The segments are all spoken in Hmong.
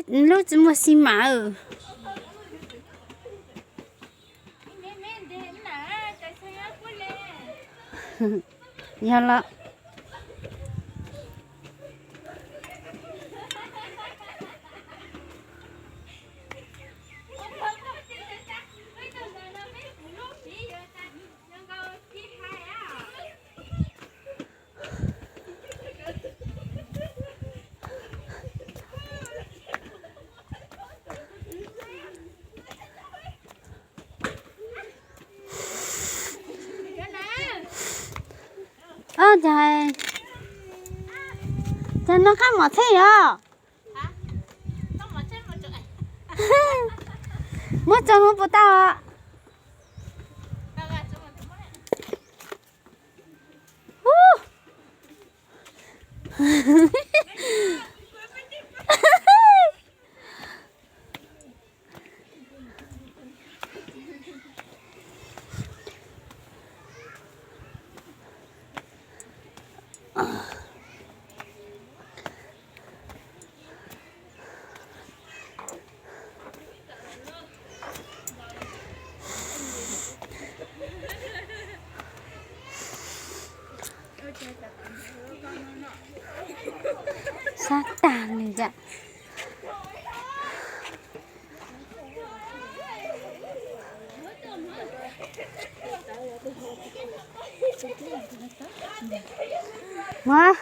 Lub tsis muaj xi mas. Yog los. Ov, cas, cas noj qab mom txheej yog? Muab tso hauv puas tau? Sab tag li yam. Muab,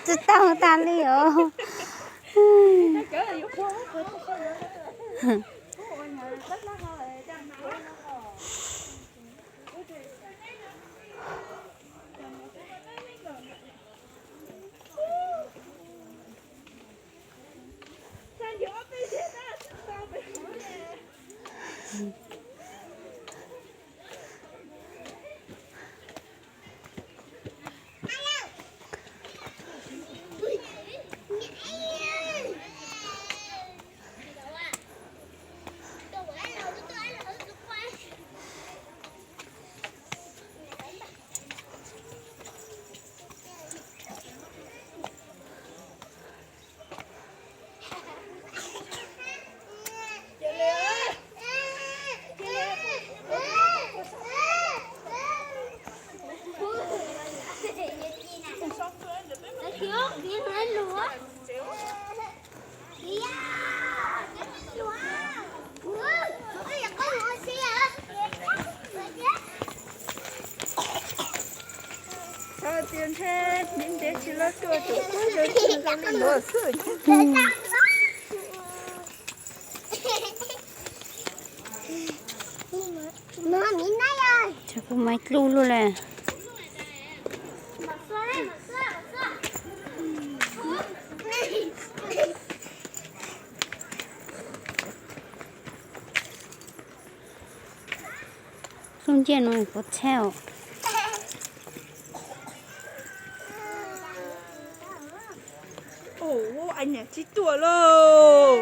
tsis tau tas li os. Txhob tias ntshe ntev ntev tsis los tuaj tus twb zoo li no xwb. Tsam kuv maiv dlub luaj li. Xub ntiag no puas txhab os. Ua, niam tsis tuaj lauj.